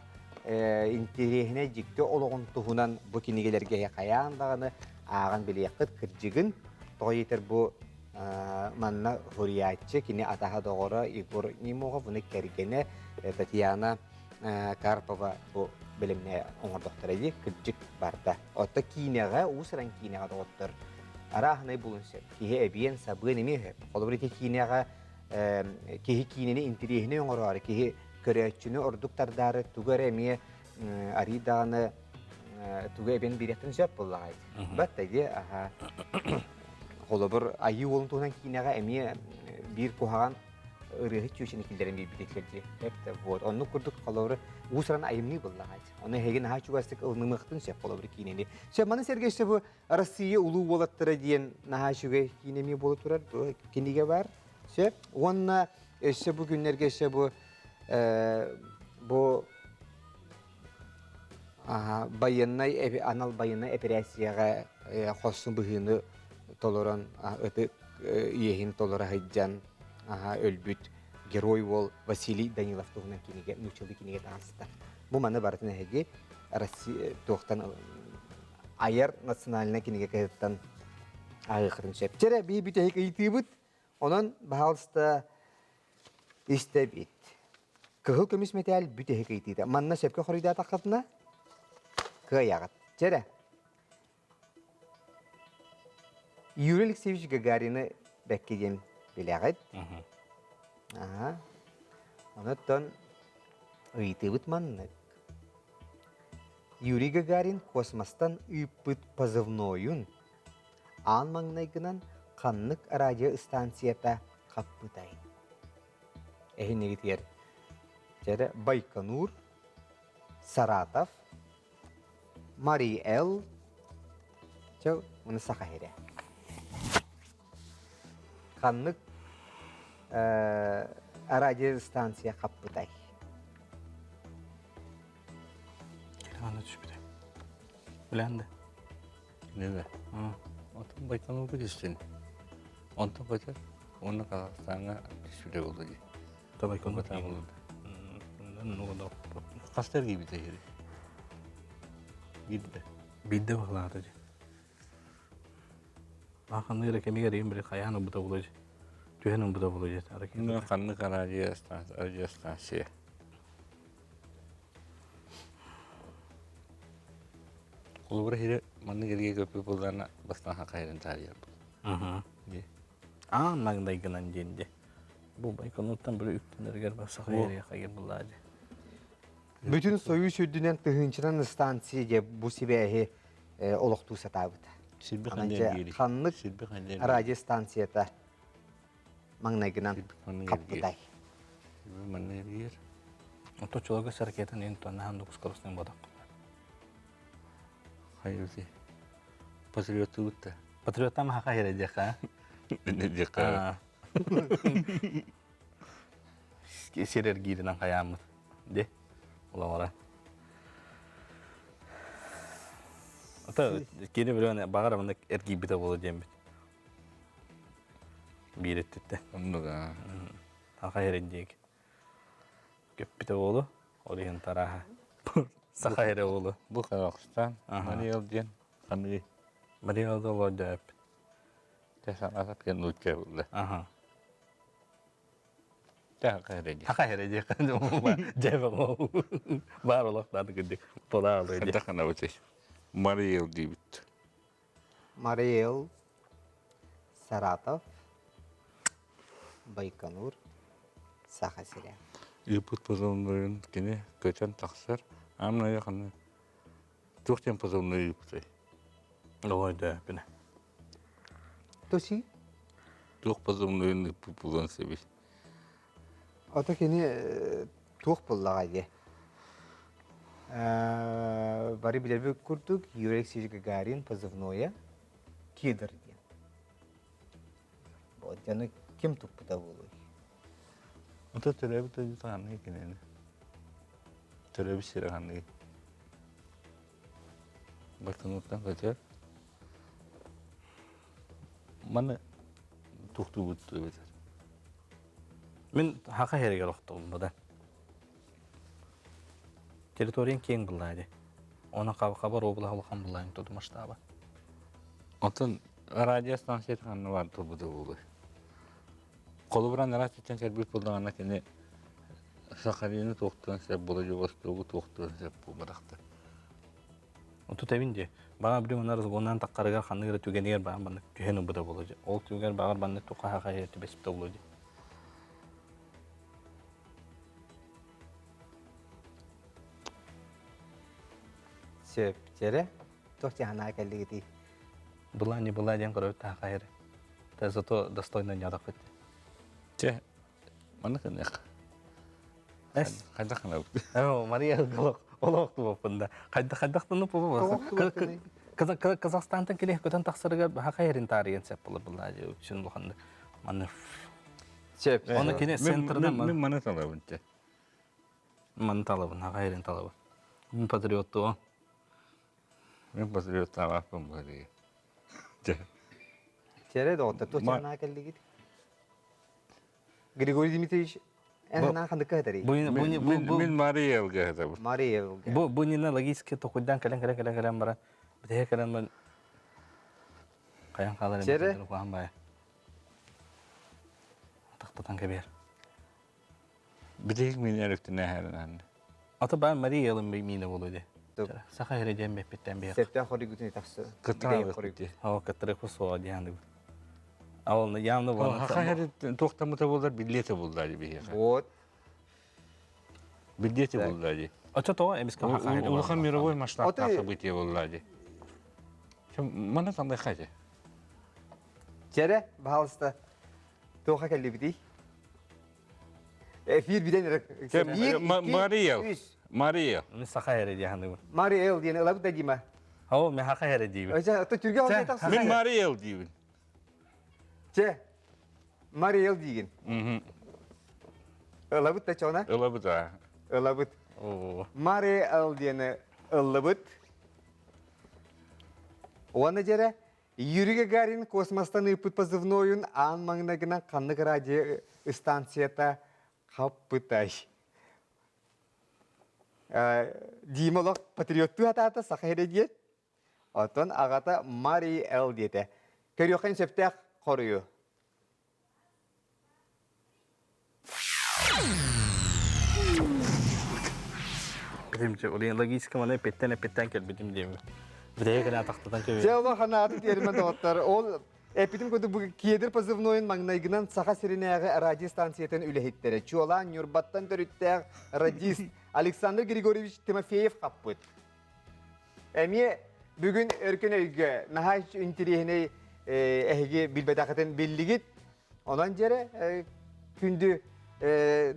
интэриэһинэй дьикти олоҕун туһунан бу кинигэлэргэ хайаан даҕаны ааҕан билиэххит кырдьыгын. Тоҕо диэтэр бу манна суруйааччы кини атаһа доҕоро Егор Немогов, уну кэргэнэ Татьяна Карпова бу бэлэмнэ оҥордохторо дии кырдьык барда. Отто киинэҕэ, уус-уран киинэҕэ доҕоттор арааһынай булун сөп. Киһи эбиэн, сабыан эмиэ сөп. Холобур ити киинэҕэ киһи киинэни интэриэһинэй оҥороору, киһи көрөөччүнү ордук тардаары тугу эрэ эмиэ арый даҕаны тугу эбэн биэриэхтэрин сөп буоллаҕа. Бат дии аха. Холобур, Айыы уолун туһунан киинэҕэ эмиэ биир куһаҕан ырыаһыт чүөчэни киллэрэн биэрбит дии. Эптэ вот. Оннук курдук холобур уус-уран айымньы буоллаҕа. Ону эһиги наһаа чугастык ылынымыахтын сөп холобур киинэни. Сөп маны сэргэ өссө бу Россия улуу уолаттара диэн наһаа үчүгэй киинэ эмиэ буола турар. Бу кинигэ бар. Сөп. Уонна өссө бу күннэргэ өссө бу бу байыаннай анал байыаннай эпэрээссийэҕэ хорсун быһыыны толорон ытык иэһин толоро сылдьан өлбүт герой уол Василий Данилов туһунан кинигэ нууччалыы кинигэ таҕыста. Бу маны барытын эһиги Россия туохтан айар национальнай кинигэ кыһыттан ааҕыаххытын сөп. Чэрэ бии бүтэһик ыйытыыбыт. Онон, баһаалыста, истэбит. Кыһыл көмүс мэтээл бүтэһик ыйытыыта. Манна сөпкө хоруйдаатаххытына, кыайаҕыт. Чэрэ. Юрий Алексеевич Гагарины бэккэ диэн билэҕит. Аха. Онуттан ыйытыыбыт маннык. Юрий Гагарин космостан ыыппыт позывнойун аан маҥнайгынан ханнык радиостанцията хаппытай? Эһинигитигэр дьэрэ Байконур, Саратов, Марий Эл, чэ уну Саха сирэ. Ханнык радиостанция хаппытай? Аны түспүтэ. Билэн да. Нөмө. Отон Байконурга түстүн. Онтон көтөр. Уонна Казахстаҥҥа түспүтэ буолла дии. То Байконур буолла. Хаста эргийбитэ иһири? Биирдэ. Биирдэ баҕалаата дии. Ханнык эрэ кэмигэр ийэм били хайаан ылбыта буолуой түһэн ылбыта буолуой диэтэ. Ханнык радиостанция? Холобура иһирэ маннык эргэ көппүт буоллаҕына бастаан хахайарын таарыйарбыт. Аан маҥнайгынан диэн дии. Бу Байконуртан били үктэнэригэр барсах хайыр буллаа дии. Бүтүн Союз үрдүнэн тыһыынчанан станция дьэ бу сибээһи олохтуу сатаабыта. Ханнык радиостанцията маҥнайгынан хаппытай. Манна эргийэр. Ото чолого саркетан ин тоннахан дукускоросный бодок. Хайыты. Патриоттубут да. Патриоттам хака хере диэхэ. Диэхэ. Сир эргииринэн хайааммыт. Де. Олоҥора. Ото кини билэн баҕар маннык эргийбитэ буолуо диэммит. Биир өттүттэн. Оннук аа. Аха эрин диэки. Көппүтэ буолу, ол иһин тарааһа. Саха эрэ буолу. Бу Казахстан, Мариэл диэн ханыы. Мариэл да олордо Те санаата диэн нуучча булла. Аха. Те хака эрэ диэн. Хака эрэ диэн. Дьэбэ Баар олох дааны кырдык. Толаалы диэн. Ханабыт Мариэл диибит. Мариэл Саратов, Байконур, Саха сирэ. Ыыппыт позывнойун кини көтөн тахсар. Аамнайа ханна туох диэн позывной ыыппытай? Ой да, бine. Тоси? Туох позывнойун ыыппыт буолуон сөбүй? Ото кини туох буоллаҕа дии? Бары билэрбит курдук, Юрий Алексеевич Гагарин позывнойа Кедр диэн. Вот дьону ким туппута буолуой? Ото төрөөбүт дойдута ханныгый кинини? Төрөөбүт сирэ ханныгый? Бартынуттан көтөр. Маны туохтуубут эбэтэр? Мин хака хэригэр охтобун бада. Территориян киэҥ буллаа ди. Оны хабар обла улахан буллаан туту масштаба. Оттон радиостанция ханна бар турбута буолуй? Холобура араас сиртэн кэлбит буоллаҕына кини Сахалины туохтуон сөп, Владивостогу туохтуон сөп буолбатахтар. Оту тэбин дии. Баҕар били мына разгоннаан таххарыгар ханнык эрэ түгэнигэр баҕар маннык түһэн ылбыта буолуо дии. Ол түгэр баҕар маннык тухха хайа түбэспитэ буолуо дии. Сөп, дьэрэ. Туох дьаһанаа кэллигитий? Была не была диэн көрөбүт таха эрэ. Та зато достойно ньадахпыт. Чэ, манна кыныах. Эс. Хайдах гынабыт? Оо, Мария олох олох тубаппын да. Хайдах хайдах тыны пулу Казахстантан кэлиэх көтөн тахсарыгар хака эрин таарыйан сеп болар булла үчүн улаханнык манны Сөп. Оны кини центрынан Мин маны талабын те. Маны талабын, хака эрин талабын. Мин патриоттуо. Мин патриоттаабаппын бу Чэрэ доҕоттор, туох чаанаа кэллигит? Григорий Дмитриевич, эн санаа ханныкка сытарый? Мин Мария Элга сытабын. Мария Элга. Бу бу нина логически токуйдан кэлэн кэлэн кэлэн кэлэн баран битэ кэлэн баран хайан хаалар Чэрэ? куһаан баайа. Тахтатан кэбиэр. Битик мин эректинэ хәрэнэн. Ата баар Мария Элын миинэ болу ди. Саха хере диэн бэппиттэн биһиэх. Септен хоригутун тахсы. Кыттар Оо, кыттыры суоҕа диэн Ол явно Хаха хере туохтамыта болар билиэте буллар биһиэхэ. Вот. Билиэте буллар ди. Очо тоҕо эмискэ хаха хере. Улахан мировой масштабтаах событие буллар ди. Мана тандай хаже. Чэрэ, баһалыста. Туоха кэллибитий? Эфир бүтэн эрэ. Биир, икки, Мариэл. үс. Мариэл. Мин саха эрэ дии саныыбын. Мариэл диэн ылабыт да Дима. Оо, мен хаха эрэ диибин. Өсө, ото түргө Чэ, тахсар. Мин Мариэл диибин. Чэ, Мариэл диигин. Ылабыт да чона? Ылабыт а. Ылабыт. Оо. Мариэл диэни ыллыбыт. Уонна дьэрэ, Юрий Гагарин космостан ыыппыт позывнойун аан маҥнайгынан ханнык радио станцията хаппытай? Дима олох патриоттуу атаата саха эрэ диэн. Оттон аҕата Марий Эл диэтэ. Көрүөххэ сөптөөх хоруйу. Битимче, улин логически маны эппиттэн эппиттэн кэлбитим диэми. Бүтэйэ кэлэн атахтатан Дьэ олох ханааты тиэрмэн доҕоттор. Ол эппитим курдук бу Кедр позывнойун маҥнайгынан Саха сиринээҕи радиостанциятын үлэһиттэрэ чуолаан Ньурбаттан төрүттээх радист Александр Григорьевич Тимофеев хаппыт. Эмиэ бүгүн өркөн өйгө наһаа интириэһинэй эһиги билбэтэххитин биллигит. Онон дьэрэ күндү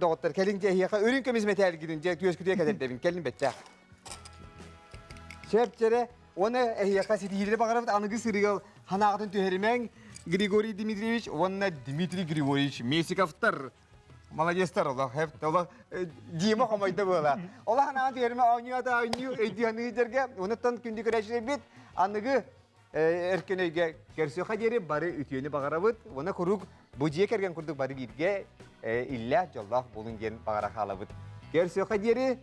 доҕоттор кэлин дьэ эһиэхэ үрүҥ көмүс мэтээлгитин дьэ күөскүтүгэр кэтэрдэбин кэлин бэттэх. Сөп дьэрэ уонна эһиэхэ ситиһиилэри баҕарабыт аныгы сырыгал ханаҕытын түһэримэҥ Григорий Дмитриевич уонна Дмитрий Григорьевич Месиковтар Молодецтар олох хеп олох Дима хомойдо буола. Олох ханаҕын түһэримэ оонньуу ата оонньуу өйдүү аныгы дьэргэ онуттан күндү көрөөччүлэрбит аныгы эркин өйгө көрсүөххэ диэри бары үтүөнү баҕарабыт уонна куруук бу дьиэ кэргэн курдук бары бииргэ иллээх дьоллоох буолун диэн баҕара хаалабыт. Көрсүөххэ диэри.